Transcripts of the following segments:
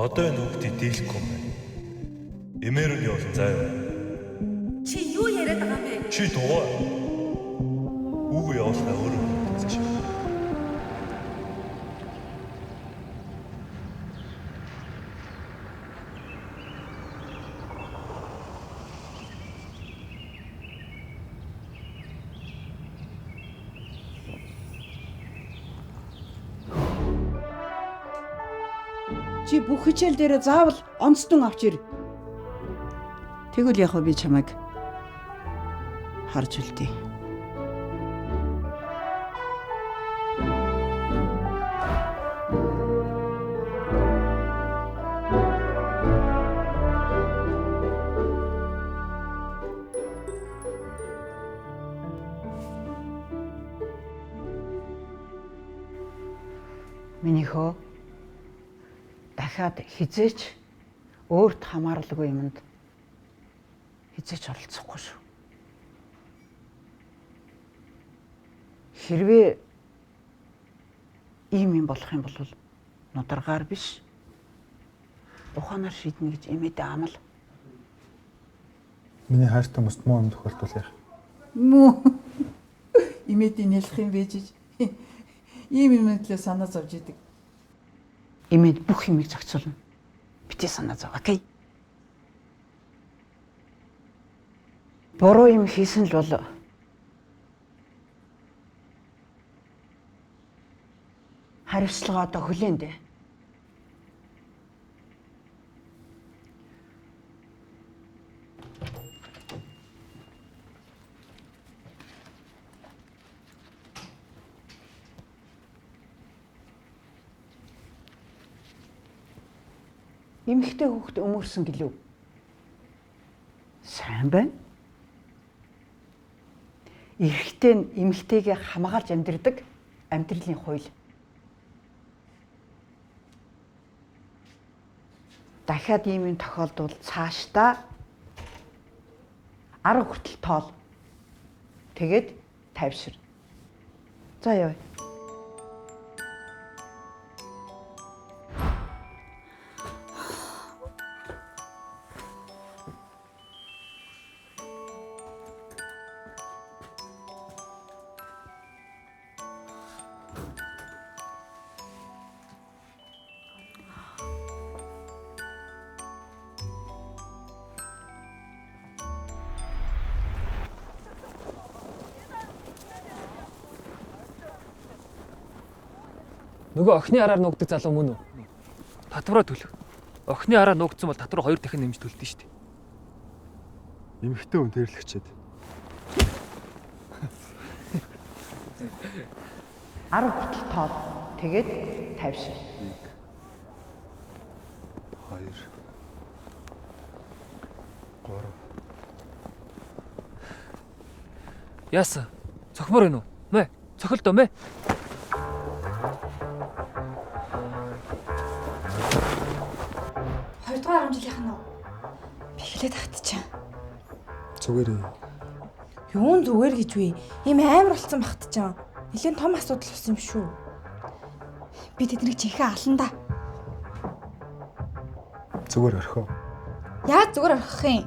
Одоо энэ хүүхдийг дийлэхгүй юм байна. Эмээр нь явуулсан заа юу? Чи юу яриад байгаа юм бэ? Чи дугаа. Хүүгөө явуулахаа өөрөө мэдчихэж. Чи бүх хичээл дээрээ заавал онцтон авч ир. Тэгвэл яг би чамайг харж үлдээ. Миний хөө дахиад хизээч өөрт хамааралгүй юмд хизээч оролцохгүй шүү. Хэрвээ ийм юм болох юм бол нударгаар биш ухаанаар шийднэ гэж эмээдээ амал. Миний хайртай хүмүүст муу юм тохиолдвол яах? Мүү. Эмээдийн нэлэх юм бэжиж. Ийм юм төлөө санаа зовж идэг. Эмээд бүх юмыг зохицуулна. Битээ санаа зов. Окей. Буруу юм хийсэн л бол хариуцлага одоо хүлээн дээ. Эмэгтэй хүүхэд өмөрсөн гэлүү. Сайн байна. Эрэгтэй нь эмэгтэйгээ хамгаалж амьдрдаг амьдралын хууль. Дахиад ийм юм тохиолдвол цаашдаа 10 хүртэл тоол. Тэгээд тайвшир. За явъя. Нөгөө охины араар нуугдаг залуу мөн үү? Татвараа төлөх. Охины араа нуугдсан бол татвар 2 дахин нэмж төлдөн шүү дээ. Эмэгтэй хүн тэрлэгчээд. 10 хүртэл тоол. Тэгээд тайвшир. 1 2 3. Яасан? Цохмор байна уу? Мэ, цохилдоо мэ. Хоёрдугаар 10 жилийнх нь уу? Би эхлээд хатчихсан. Зүгээр ээ. Юун зүгээр гэж вэ? Ийм амар болцсон багтчихсан. Нилээн том асуудал болсон юм шүү. Би тэднийг жинхэнэ алан да. Зүгээр орхио. Яаж зүгээр орхих юм?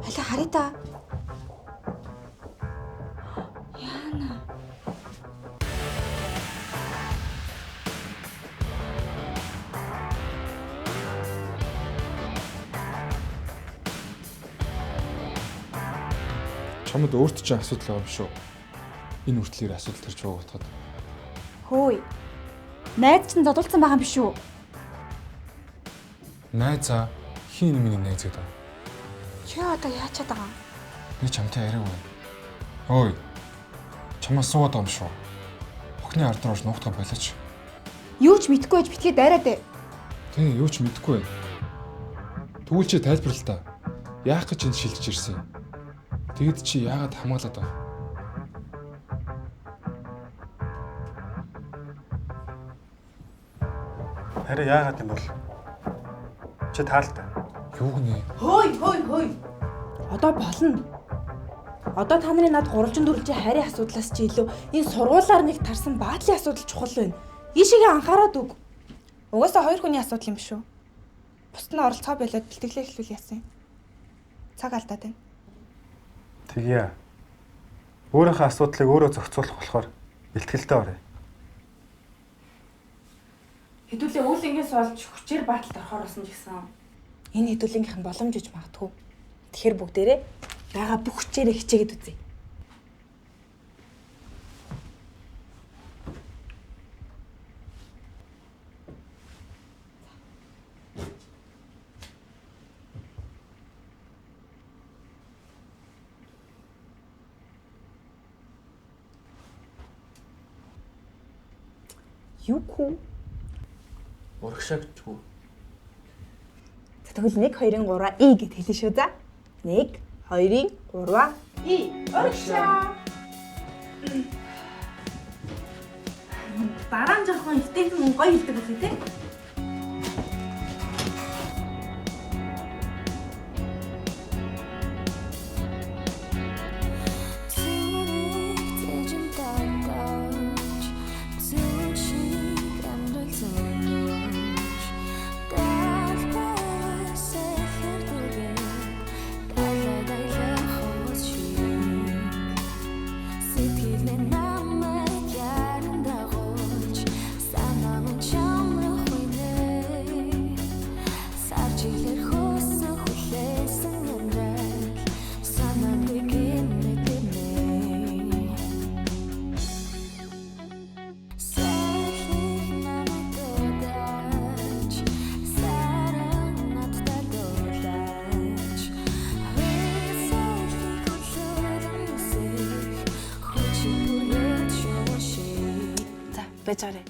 Халаа харъя та. Яана. Чамд өөрт чинь асуудал байгаа юм шүү. Энэ үртлээр асуудал төрж байгааг бодоход. Хөөе. Найз чинь зодуулсан байгаа юм биш үү? Найзаа хин миний найз гэдэг. Чи одоо яаж чад байгаа юм? Би чамтай яриаг байна. Ой. Чамаас суугаад байгаа юм шүү. Охины ард руу орж нуугдах болооч. Юу ч мэдэхгүй байж битгий дайраад ээ. Тийм, юу ч мэдэхгүй байна. Тэгвэл чи тайлбарлал та. Яах гэж энд шилжиж ирсэн юм? Тэгэд чи яагаад хамгаалаад байгаа? Харин яагаад юм бол чи таалтай. Юу гинэ? Хөөй, хөөй, хөөй. Одоо болно. Одоо та нарын над гурвалжин дөрвөлжин хайрын асуудлаас чи илүү энэ сургуулаар нэг тарсан баадлын асуудал чухал байна. Ийшээгээ анхаарад өг. Угаасаа хоёр хүний асуудал юм биш үү? Бусд нь оролцоо болоод бэлтгэлээ эхлүүл яасан юм. Цаг алдаад байна. Тэгье. Өөрийнхөө асуудлыг өөрөө зохицуулах болохоор бэлтгэлдээ оръё. Хэдүүлээ үүлэнгээс болж хүчээр бааталд орохоор болсон ч гэсэн энэ хэдүүлэнгийнх нь боломж иж магадгүй. Тэгэхээр бүгдээрээ байгаа бүх хүчээрээ хичээгээд үзье. Юу хүү? Урагшаа гэж хүү. За тэгвэл 1 2 3 и гэд хэлнэ шүү за. 1 2 3 и. Урагшаа. Дараа нь жоохон эвтэйхэн гоё хэлдэг үлээ те. Байж байгаарэ.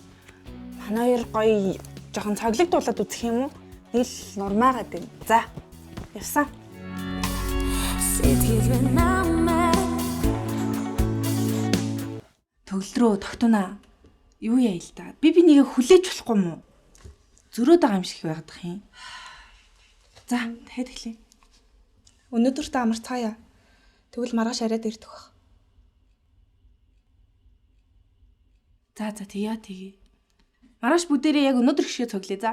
Манай хоёр гоё жоохон цоглог дуулаад үзэх юм уу? Нэг л нурмаагаад байна. За. Явсан. Төгөлдрөө тогтунаа. Юу яа л да. Би нэгэ хүлээж болохгүй юм уу? Зөрөөд байгаа юм шиг байгаад тах юм. За, дахиад эхлэе. Өнөөдөртөө амарцгаая. Тэгвэл маргааш арайд ирдэх байх. За за тэгье тэгье. Маргааш бүгдээрээ яг өнөөдөр гişгээ цоглоё за.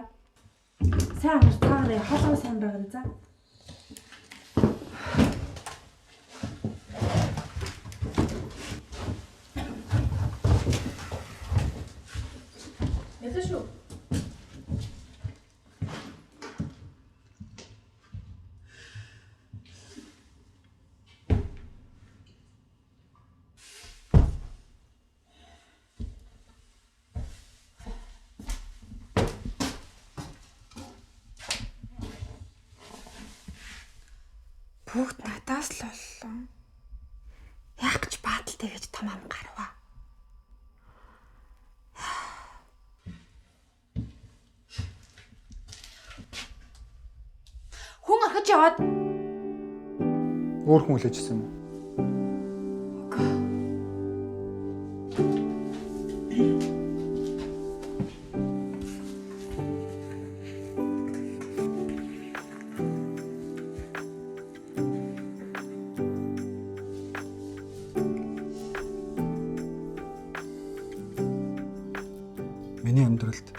Сайн амарцгаарай. Хоолой сайн байгаарай за. Ялаа шүү. Бүгд надаас л боллоо. Яах гэж бааталтай гэж том ам гарваа. Хүн орхиж яваад өөр хүн хүлээж ирсэн юм уу? Миний амьдралд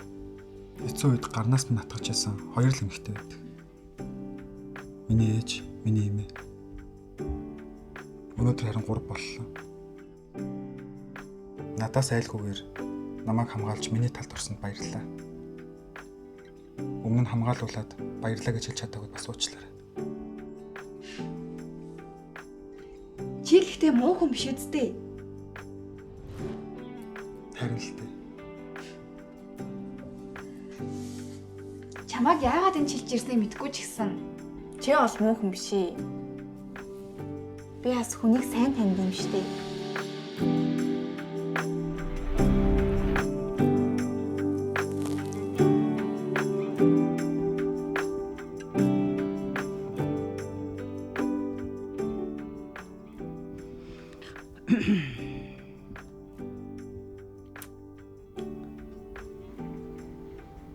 хэцүү үед гарнаас минь татгаж байсан хоёр л эмэгтэй байдаг. Миний ээж, миний эмээ. Өнөөдөр харин 3 боллоо. Надаас айлгүйгээр намайг хамгаалж миний талд орсонд баярлалаа. Өмнө нь хамгаалуулаад баярлалаа гэж хэлж чадаагүй бас уучлаарай. Чи гэхдээ муу хүн биш үсттэй. Харин л дээ. Чамайг яагаад энэ чилж ирснийг мэдэхгүй ч гэсэн чи бол муу хүн биш ээ. Би бас хүнийг сайн таньд юм шүү дээ.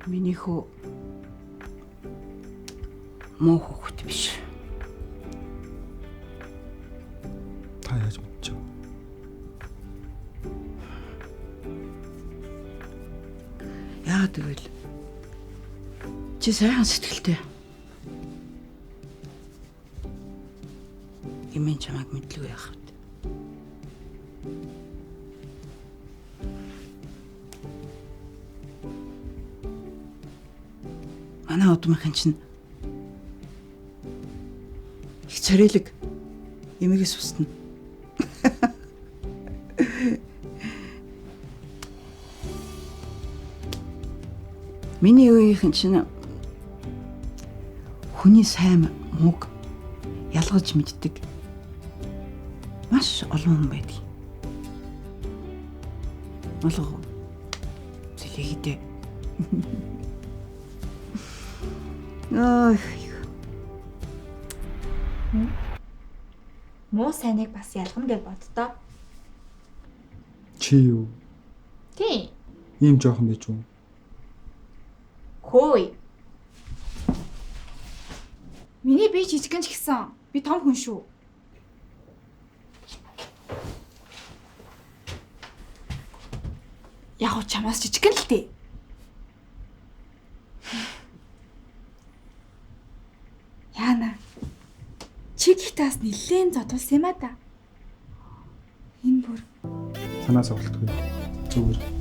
Миний хүү муу хүүхэд биш. Та яаж мэдчихв? Яагаад гэвэл Чи сайхан сэтгэлтэй. Эмэн чамайг мэдлгүй яах вэ? Манай удмынхан чинь их царайлаг эмэгээс устна. Миний үеийнхэн чинь хүний сайн мууг ялгаж мэддэг маш олон хүн байдаг. Олго зэлээдээ. Аа. Муу сайныг бас ялгана гэж боддоо. Чи юу? Тийм. Ийм жоохон байж үү? Хөөе. Миний бие жижигэн ч гэсэн би том хүн шүү. Яг уу чамаас жижигэн л дээ. Яана. Чи гихтаас нэлээд зодуулсан юм а да. Энэ бүр Санаа зовлтгүй. Зүгээр.